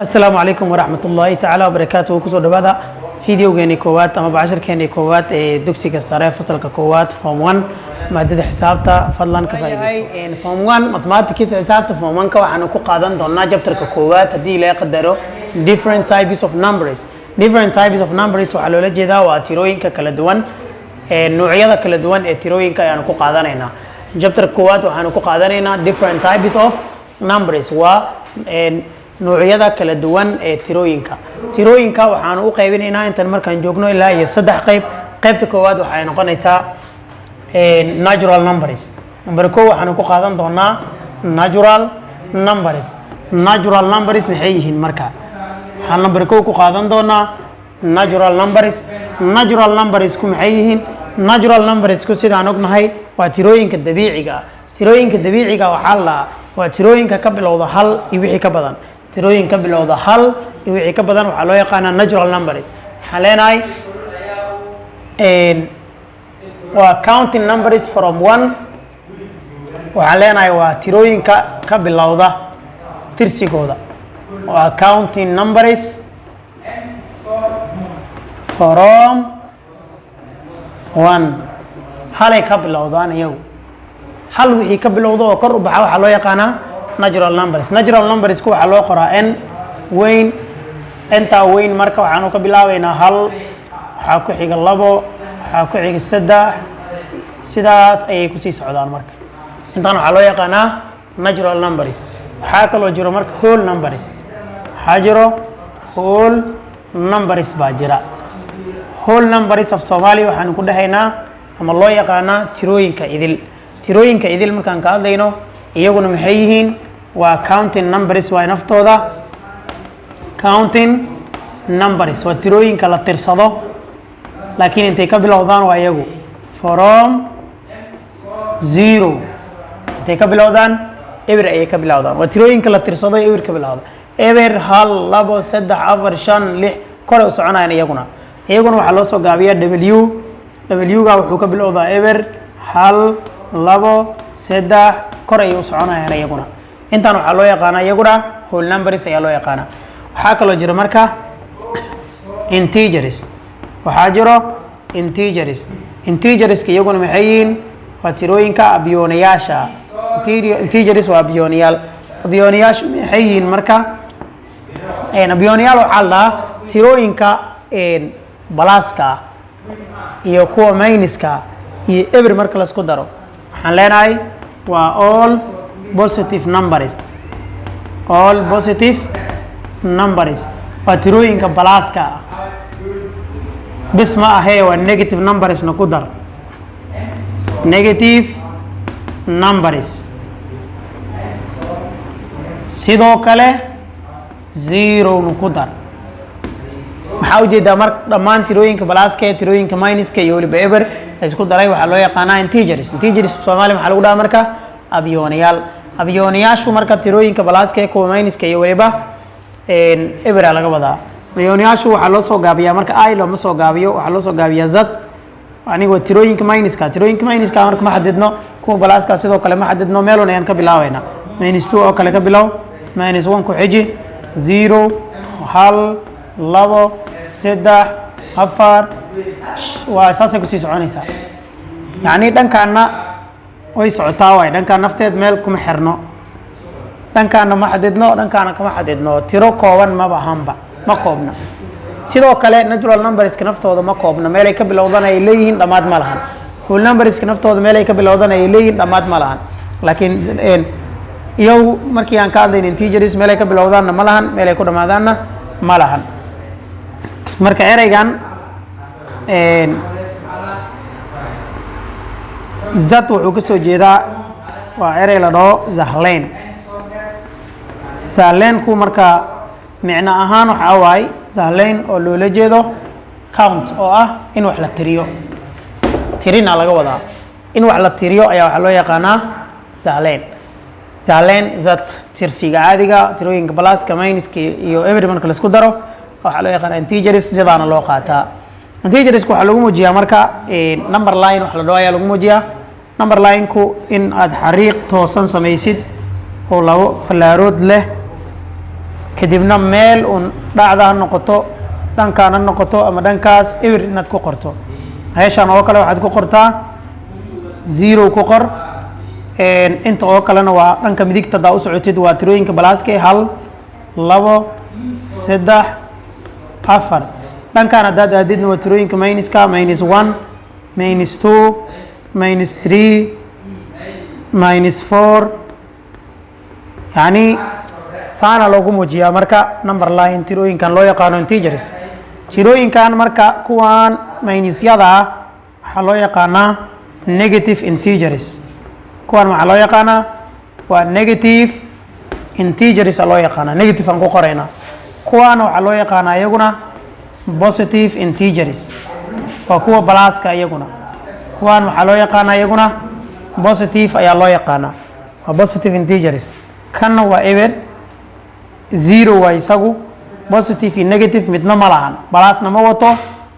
Asalaamu calaykum waraxmat ullaahi tacaala wabarakaatuhu. Kusoo dhawaada videogeeni koowaad ama casharkeeni koowaad ee dugsiga sare, fasalka koowaad, form one, maadada xisaabta. Fadlan ka faa'iidayso. Form one mathematics, xisaabta form one ka waxaanu ku qaadan doonaa chapterka koowaad, haddii ilaahay qadaro, different types of numbers. Different types of numbers waxaa loola jeedaa waa tirooyinka kala duwan ee noocyada kala duwan ee tirooyinka ayaanu ku qaadanaynaa. Chapterka koowaad waxaanu ku qaadanaynaa different types of numbers, waa noocyada kala duwan ee tirooyinka. Tirooyinka waxaanu u qaybinaynaa intan markaan joogno ilaa iyo saddex qayb. Qaybta koowaad waxay noqonaysaa natural numbers. Number kow waxaanu ku qaadan doonaa natural numbers. Natural numbers maxay yihiin? Marka waxaan number kow ku qaadan doonaa natural numbers. Natural numbersku maxay yihiin? Natural numbersku, sidaan ognahay, waa tirooyinka dabiiciga ah. Tirooyinka dabiiciga waxaa la dhahaa waa tirooyinka ka bilowda hal iyo wixii ka badan. Tirooyin ka bilowda hal iyo wixii ka badan waxaa loo yaqaanaa natural numbers. Waxaan leenahay waa counting numbers from one. Waxaan leenahay waa tirooyinka ka bilowda tirsigooda, waa counting numbers from one. Halay ka bilowdaan iyagu. Hal wixii ka bilowda oo kor u baxa waxaa loo yaqaanaa natural numbers. Natural numbersku waxaa loo qoraa N weyn, N-taa weyn. Marka waxaanu ka bilaabaynaa hal, waxaa ku xiga labo, waxaa ku xiga saddex, sidaas ayay kusii socdaan. Marka intaan waxaa loo yaqaanaa natural numbers. Waxaa kaloo jiro marka whole numbers. Waxaa jiro whole numbers baa jira. Whole numbers af Soomaaliya waxaanu ku dhahaynaa ama loo yaqaanaa tirooyinka idil. Tirooyinka idil markaan ka hadlayno, iyaguna maxay yihiin? Waa counting numbers waa naftooda. Counting numbers waa tirooyinka la tirsado, laakiin intay ka bilowdaan? Waa iyagu from zero. Intay ka bilowdaan? Eber ayay ka bilowdaan. Waa tirooyinka la tirsado ee eber ka bilowda. Eber, hal, labo, saddex, afar, shan, lix, koray u soconayaan. Iyaguna waxaa loo soo gaabiyaa W. W-ga wuxuu ka bilowdaa eber, hal, labo, saddex, kor ayay u soconayaan iyaguna. Intaan waxaa loo yaqaanaa iyaguna whole numbers ayaa loo yaqaanaa. Waxaa kaloo jira marka integers. Waxaa jiro integers. Integerska iyaguna maxay yihiin? Waa tirooyinka abyoonayaasha. Integers waa abyoonayaal. Abyoonayaashu maxay yihiin? Marka abyoonayaal waxaa la dhahaa tirooyinka pluska ah iyo kuwa minuska iyo eber marka laisku daro. Waxaan leenahay waa all positive numbers. All positive numbers waa tirooyinka pluska ah. Bis ma ahee, waa negative numbersna ku dar. Negative numbers sidoo kale, zerona ku dar. Maxaa ujeedaa? Mar dhammaan tirooyinka pluska ee tirooyinka minuska iyo weliba eber la isku daray waxaa loo yaqaanaa integers. Integers Soomaaliya maxaa lagu dhaha marka? Abyoonayaal. Abyoonayaashu marka tirooyinka pluska ee kuwa minuska iyo weliba ebera laga wadaa. Abyoonayaashu waxaa loo soo gaabiyaa marka, i looma soo gaabiyo, waxaa loo soo gaabiyaa Z. Anigoo tirooyinka minuska, tirooyinka minuska marka ma xadidno, kuwa pluska sidoo kale ma xadidno, meelun ayaan ka bilaabayna. Minus two oo kale ka bilow, minus one ku xiji, zero, hal, labo, saddex, afar, waa saasay kusii soconaysaa. Yacni dhankaana way socotaa waay. Dhankaan nafteed meel kuma xirno, dhankaana ma xadidno, dhankaana kama xadidno. Tiro kooban maba ahanba, ma koobna. Sidoo kale natural numberska naftooda ma koobna. Meelay ka bilowdan ay leeyihiin, dhammaad ma lahan. Whole numberska naftooda meelay ka bilowdan ay leeyihiin, dhammaad ma lahan. Laakiin iyagu markii aan ka hadlayn integers, meelay ka bilowdaanna ma lahan, meelay ku dhammaadaanna ma lahan. Marka ereygan Z wuxuu kasoo jeedaa, waa erey la dhaho Zahleyn. Zahleynku marka micno ahaan waxaa waaye Zahleyn oo loola jeedo count, oo ah in wax la tiriyo. Tirina laga wadaa. In wax la tiriyo ayaa waxaa loo yaqaanaa Zahleyn. Zahleyn Z, tirsiga caadiga, tirooyinka pluska, minuska iyo eber marka laisku daro waxaa loo yaqaanaa integers. Sidaana loo qaataa. Integerska waxaa lagu muujiyaa marka number line wax la dhaho ayaa lagu muujiyaa. Number line-ku in aad xariiq toosan samaysid oo labo fallaarood leh. Kadibna meel uun dhacda ha noqoto, dhankaan ha noqoto ama dhankaas, eber inaad ku qorto. Meeshaan oo kale waxaad ku qortaa zero ku qor. Inta oo kalena waa dhanka midigta haddaa u socotid, waa tirooyinka plus-ka: hal, labo, saddex, afar. Dhankaan haddaad aadidna waa tirooyinka minuska: -1, -2, -3, -4. Yacni saana loogu muujiyaa marka number line tirooyinkan loo yaqaano integers. Tirooyinkan marka, kuwan minusyada ah, waxaa loo yaqaanaa negative integers. Kuwan waxaa loo yaqaanaa waa negative integers a loo yaqaanaa, negative aan ku qoraynaa. Kuwaana waxaa loo yaqaanaa iyaguna positive integers, waa kuwa plus-ka iyaguna. Kuwan waxaa loo yaqaanaa iyaguna positive ayaa loo yaqaanaa, waa positive integers. Kanna waa eber, zero waa isagu. Positive iyo negative midna ma lahan, plus-na ma wato,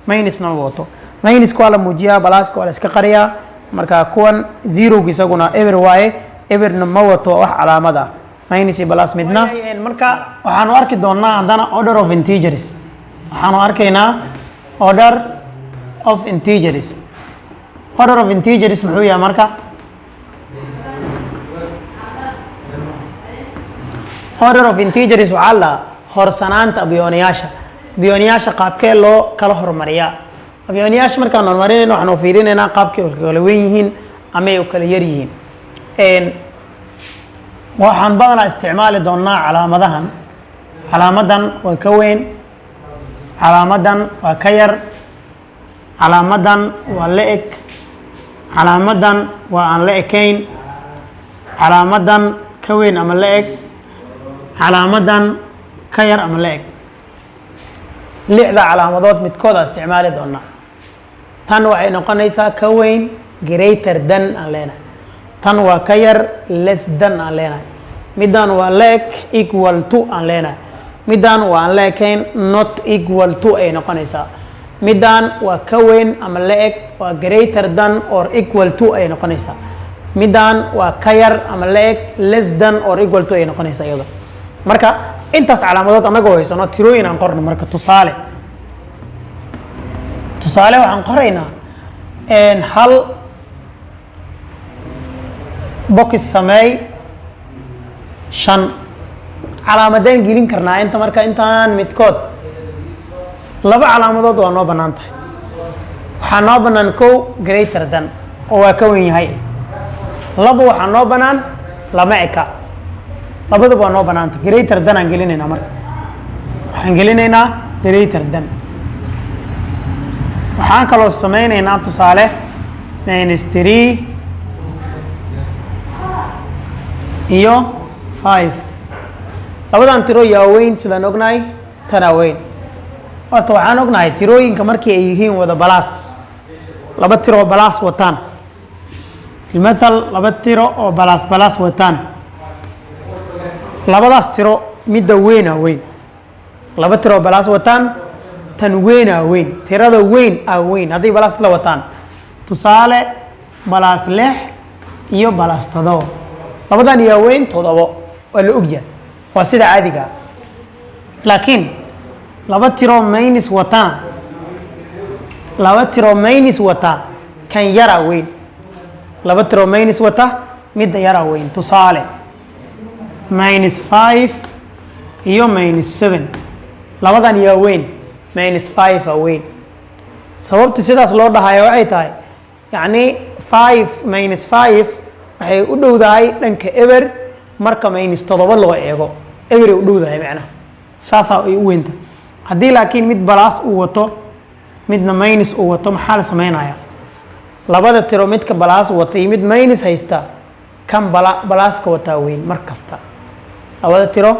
minusna ma wato. Minuska waa la muujiyaa, plus-ka waa la iska qariyaa. Marka kuwan zeroga isaguna eber waaye, eberna ma wato wax calaamad ah, minus iyo plus midna. Marka waxaanu arki doonaa haddana order of integers. Waxaanu arkaynaa order of integers. Order of integers muxuu yahay marka? Order of integers waxaa la horsanaanta abyoonayaasha. Abyoonayaasha qaabkee loo kala hormariyaa? Abyoonayaasha markaan horumarinayno, waxaanu fiirinaynaa qaabkay u kala weyn yihiin ama ay u kala yar yihiin. Waxaan badanaa isticmaali doonaa calaamadahan. Calaamadan waa ka weyn, calaamadan waa ka yar, calaamadan waa la eg, calaamadan waa aan la ekayn, calaamadan ka weyn ama la eg, calaamadan ka yar ama la eg. Lixda calaamadood midkooda isticmaali doonaa. Tan waxay noqonaysaa ka weyn, greater than aan leenahay. Tan waa ka yar, less than aan leenahay. Middan waa la eg, equal to aan leenahay. Middan waa aan la ekayn, not equal to ay noqonaysaa. Middan waa ka weyn ama la eg, waa greater than or equal to ay noqonaysaa. Middan waa ka yar ama la eg, less than or equal to ay noqonaysaa iyado. Marka intaas calaamadood annagoo haysano, tirooyin aan qorno. Marka tusaale waxaan qoraynaa hal box sameey, shan. Calaamadeen gelin karnaa inta? Marka intaan midkood laba calaamadood waa noo bannaan tahay. Waxaa noo bannaan kow, greater than, oo waa ka wen yahay. Laba, waxaa noo bannaan lama eka. Labaduba waa noo bannaanta. Greater than aan gelinaynaa. Marka waxaan gelinaynaa greater than. Waxaan kaloo sameynaynaa tusaale -3 iyo 5. Labadan tiro yaa weyn? Sidaan ognahay, tanaa weyn. Horta waxaan ognahay tirooyinka markii ay yihiin wada plus, laba tiro oo plus wataan, mathal laba tiro oo plus plus wataan, labadaas tiro midda weynaa weyn. Laba tiro oo plus wataan, tan weynaa weyn, tirada weyn aa weyn hadday plus la wataan. Tusaale, +6 iyo +7, labadan yaa weyn? 7, waa la ogyahay, waa sida caadiga. Laakiin laba tiro minus watana, laba tiro minus wata, kan yaraa weyn. Laba tiro minus wata, midda yaraa weyn. Tusaale, -5 iyo -7, labadan yaa weyn? -5 aa weyn. Sababta sidaas loo dhahayo waxay tahay, yacni, 5 -5 waxay u dhowdahay dhanka eber. Marka -7 loo eego, eberay u dhowdahay, macnaha saasaa ay u weynta. Haddii laakiin mid plus uu wato, midna minus uu wato, maxaa la sameynayaa? Labada tiro midka plus wata iyo mid minus haysta, kan plus-ka wataa weyn mar kasta. Labada tiro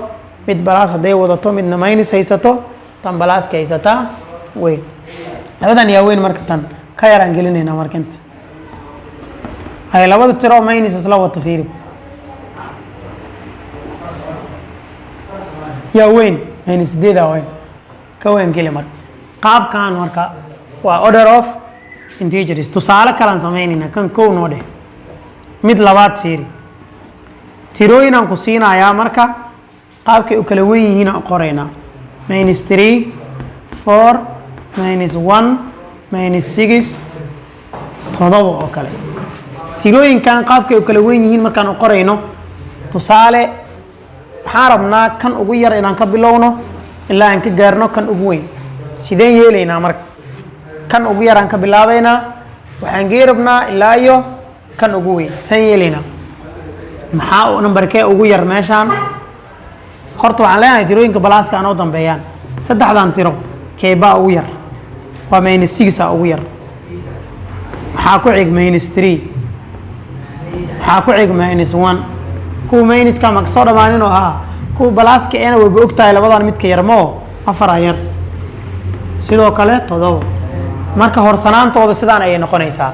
mid plus hadday wadato, midna minus haysato, tan plus-ka haysataa weyn. Labadan yaa weyn? Marka tan ka yaraan gelinaynaa. Marka inta ay labada tiro minus isla wata, fiiri, yaa weyn? -8 aa weyn, ka weyn geli. Marka qaabkan marka waa order of integers. Tusaale kalaan samaynayna. Kan kow noo dheh. Mid labaad fiiri, tirooyinaan ku siinayaa. Marka Qaabkay u kala wen yihiin aan qoraynaa: minus three, four, minus one, minus six, todoba oo kale. Tirooyinkan qaabkay u kala wen yihiin markaan u qorayno, tusaale, waxaan rabnaa kan ugu yar inaan ka bilowno ilaa aan ka gaarno kan ugu weyn. Sideen yeelaynaa marka? Kan ugu yaraan ka bilaabaynaa, waxaan gee rabnaa ilaa iyo kan ugu weyn. Saan yeelaynaa? Maxaa numberkee ugu yar meeshaan? Horta waxaan leenahay tirooyinka pluska aan u dambeeyaan. Saddexdan tiro keebaa ugu yar? Waa minus six a ugu yar. Maxaa ku xig? Minus three. Maxaa ku xig? Minus one. Kuwa minuska ma kasoo dhammaanin oo haa, kuwa pluska ena wayba og tahay labadan midka yar moo afara yar, sidoo kale todoba. Marka horsanaantooda sidaan ayay noqonaysaa.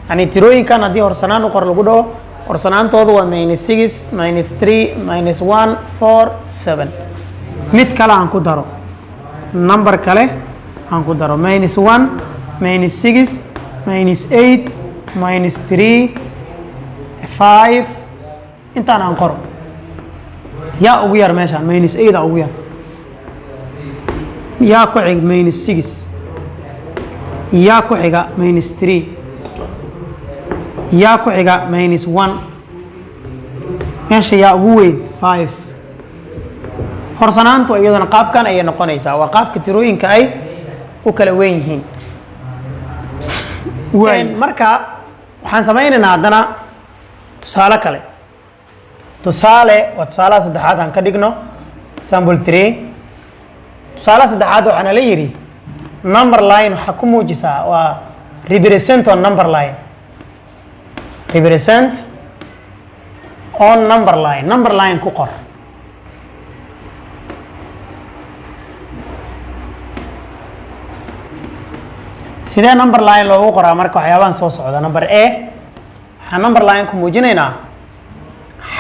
Yani tirooyinkan haddii horsanaan u qor lagu dhaho, horsanaantooda waa minus six, minus three, minus one, four, seven. Mid kale aan ku daro, number kale aan ku daro: minus one, minus six, minus eight, minus three, five. Intaan aan qoro, yaa ugu yar meeshaan? Minus eight aa ugu yar. Yaa ku xig? Minus six. Yaa ku xiga? Minus three. Yaa ku xiga? Minus one. Meesha yaa ugu weyn? Five. Horsanaantu iyaduna qaabkan ayay noqonaysaa. Waa qaabka tirooyinka ay u kala weyn yihiin. Marka waxaan samaynaynaa haddana tusaale kale. Tusaale waa tusaalaha saddexaad aan ka dhigno, example three. Tusaalaha saddexaad waxaana la yidhi number line waxaa ku muujisaa, waa represent on number line, represent on number line, number line ku qor. Sidee number line loogu qoraa marka waxyaabahan soo socda? Number A, waxaan number line ku muujinaynaa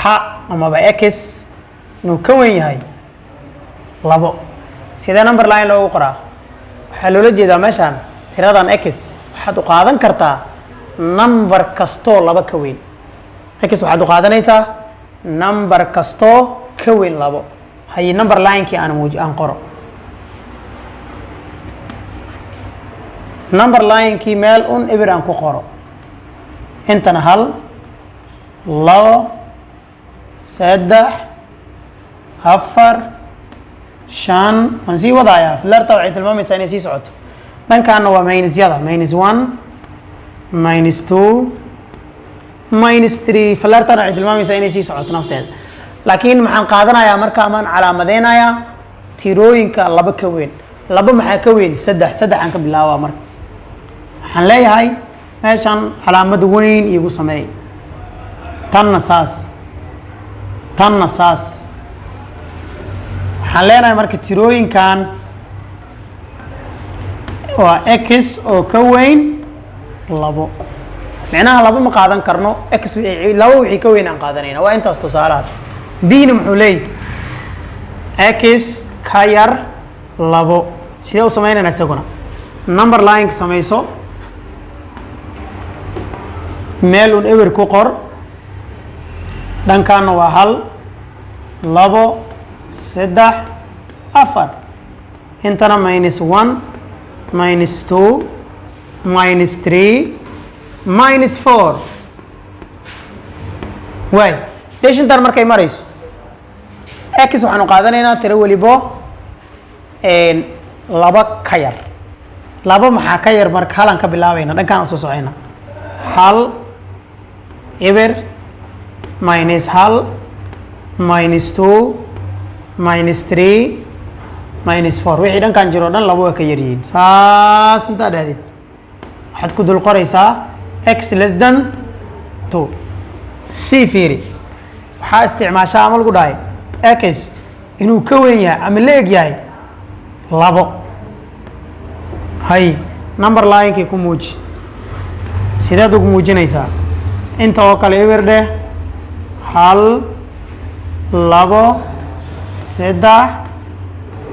xa amaba x inuu ka wen yahay 2. Sidee number line loogu qoraa? Waxaa loola jeedaa meeshaan tiradan x waxaad u qaadan kartaa number kastoo 2 ka weyn. X waxaad u qaadanaysaa number kastoo ka weyn 2. Haye, number linekii aan muuj aan qoro. Number linekii meel un ebir aan ku qoro. Intana hal, labo, saddex, afar, shan, waan sii wadayaa. Filarta waxay tilmaamaysaa inay sii socoto. Dhankaana waa minusyada: minus one, minus two, minus three. Filartana waxay tilmaamaysaa inay sii socoto nafteeda. Laakiin maxaan qaadanayaa marka amaan calaamadeynayaa? Tirooyinka 2 ka weyn. 2 maxaa ka weyn? Saddex. Saddex aan ka bilaabaa. Marka waxaan leeyahay meeshan calaamad weyn iigu sameey, tanna saas, tanna saas. Waxaan leenahay marka tirooyinkan waa x oo ka weyn 2. Micnaha 2 ma qaadan karno, x 2 wixii ka weyn aan qaadanayna. Waa intaas tusaalahaas. B-na muxuu leeyahy? X ka yar 2. Sidee u samaynayna isaguna? Number lineka samayso, meel un eber ku qor. Dhankaana waa hal, labo, saddex, afar. Intana minus one, minus two, minus three, minus four. Waay deshintan markay marayso, x waxaanu qaadanaynaa tiro welibo 2 ka yar. 2 maxaa ka yar? Marka halaan ka bilaabayna, dhankaan usoo socayna: hal, eber, minus hal, minus two, minus three, minus four. Wixii dhankan jiro o dhan 2 waa ka yar yihiin. Saas intaa dhahdid, waxaad ku dul qoraysaa x less than two. C fiiri, waxaa isticmaashaa ama lagu dhahay x inuu ka weyn yahay ama la eg yahay 2. Hay, number linekii ku muuji. Sideed ugu muujinaysaa? Inta oo kale eber dheh: hal, labo, saddex,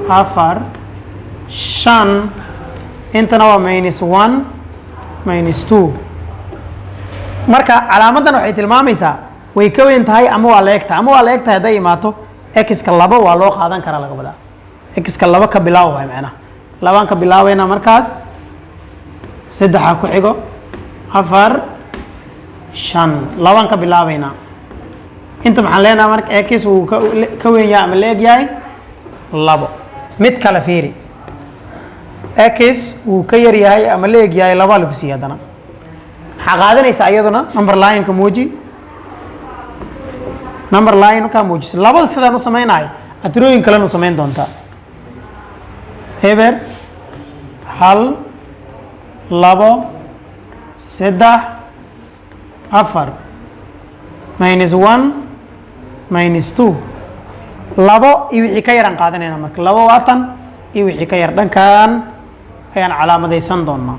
afar, shan. Intana waa minus one, minus two. Marka calaamaddan waxay tilmaamaysaa way ka weyn tahay ama waa la eg tahay. Ama waa la eg tahay hadday imaato. X-ka labo waa loo qaadan karaa laga wadaa. X-ka laba ka bilaaw waay macnaha. Labaan ka bilaabayna markaas, saddexa ku xigo, afar, shan. Labaan ka bilaabaynaa. Inta maxaan leenahay marka? X wuu ka weyn yahay ama la eg yahay labo. Mid kale fiiri. X wuu ka yar yahay ama la eg yahay laba lagu siiyey. Haddana maxaa qaadanaysaa iyaduna? Number line-ka muuji. Number line kaa muujiso. Labada sidaan u samaynayo atirooyin kalena u samayn doontaa. Eber, hal, labo, saddex, afar, -1, -2. Labo iyo wixii ka yaraan qaadanayna marka. Labo waatan iyo wixii ka yar dhankan ayaan calaamadaysan doonaa.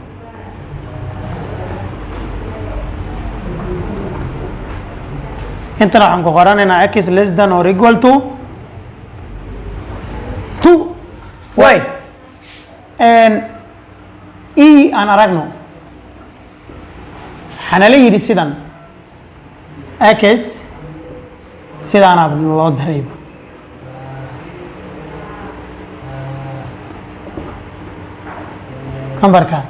Intana waxaan ku qoranaynaa x less than or equal to 2. Way e aan aragno. Waxaana la yidhi sidan, x sidaanaa loo darayba. Numberkan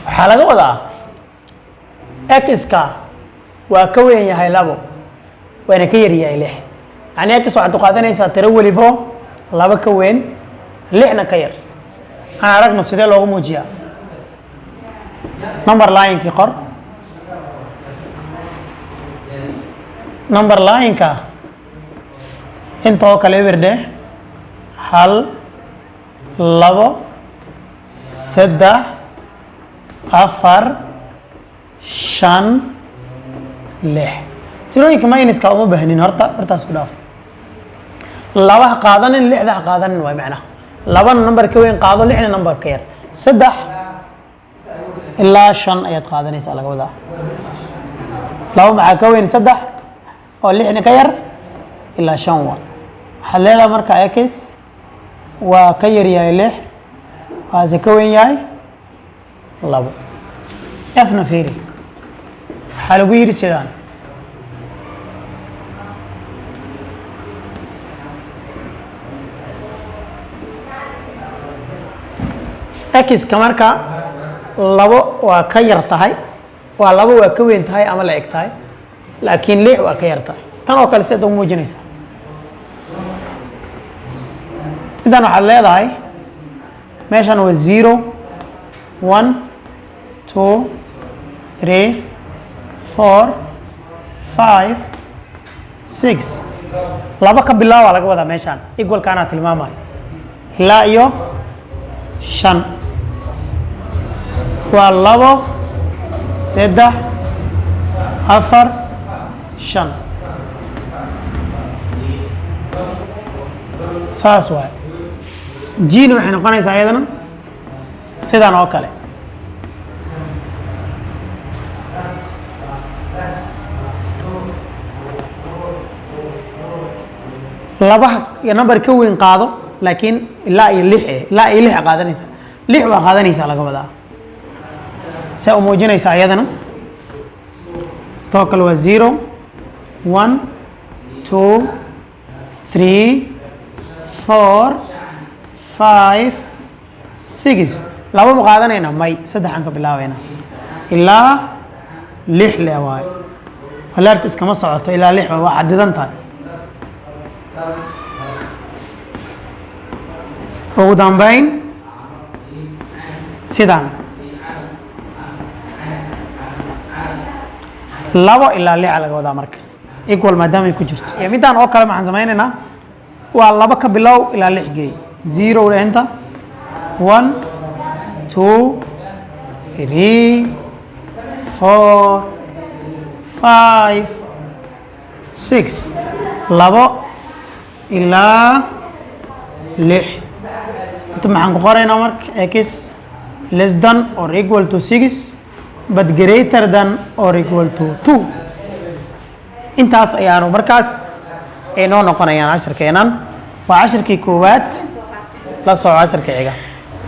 waxaa laga wadaa x-ka waa ka weyn yahay labo, waana ka yar yahay lix. Yani x waxaad u qaadanaysaa tiro welibo laba ka weyn, lixna ka yar. Aan aragno sidee loogu muujiyaa. Number line-kii qor. Number line-ka inta oo kale eber dheh. Hal, labo, saddex, afar, shan, lix. Tirooyinka minuska uma baahnin horta, bartaas ku dhaaf. Laba ha qaadanin, lixda ha qaadanin waay macnaha. Labana number ka weyn qaado, lixna number ka yar. Saddex ilaa shan ayaad qaadanaysaa laga wadaa. Laba maxaa ka weyn saddex oo lixna ka yar? Ilaa shan waa. Waxaad leedahay marka x waa ka yar yahay lix, waase ka weyn yahay labo. F-na fiiri. Waxaa lagu yidhi sidaan. X-ka marka labo waa ka yar tahay, waa labo waa ka weyn tahay ama la eg tahay, laakiin lix waa ka yar tahay. Tan oo kale sidaad u muujinaysaa intan waxaad leedahay meeshan waa 0, 1, 2, 3, 4, 5, 6. Laba ka bilaaba laga wadaa meeshaan, equalkaanaa tilmaamayo. Ilaa iyo shan waa labo, saddex, afar, shan, saas waay. G-na waxay noqonaysaa iyadana sidan oo kale. Laba number ka weyn qaado, laakiin ilaa iyo lix ilaa iyo lix qaadanaysa. Lix waa qaadanaysaa laga wadaa. See u muujinaysaa iyadana? Too kale waa 0, 1, 2, 3, 4, 5, 6. Laba ma qaadanayna? May, saddexaan ka bilaabayna ilaa lix le waayo. Falaarta iskama socoto ilaa lix, waa xadidan tahay. Ugu dambeyn sidaan labo ilaa lixa laga wadaa marka, equal maadaama ay ku jirto. Iyo midaan oo kale maxaan samaynaynaa? Waa laba ka bilow ilaa lix geey. 0 inta, 1, 2, 3, 4, 5, 6. Labo ilaa lix. Inta maxaan ku qoraynaa marka? X less than or equal to 6 but greater than or equal to 2. Intaas ayaanu markaas ay noo noqonayaan. Cashirkeenan waa cashirkii koowaad. La soco cashirka xiga.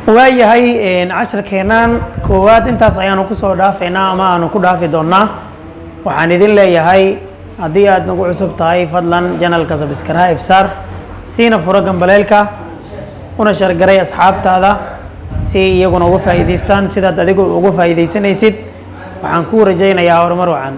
Waayahay, cashirkeenan koowaad intaas ayaanu kusoo dhaafaynaa ama aanu ku dhaafi doonaa. Waxaan idin leeyahay Haddii aad nagu cusub tahay, fadlan channelka subscribe saar, siina furo gambaleelka, una share garay asxaabtaada si iyaguna uga faa'iidaystaan sidaad adigu uga faa'iidaysanaysid. Waxaan kuu rajaynayaa horumar wacan.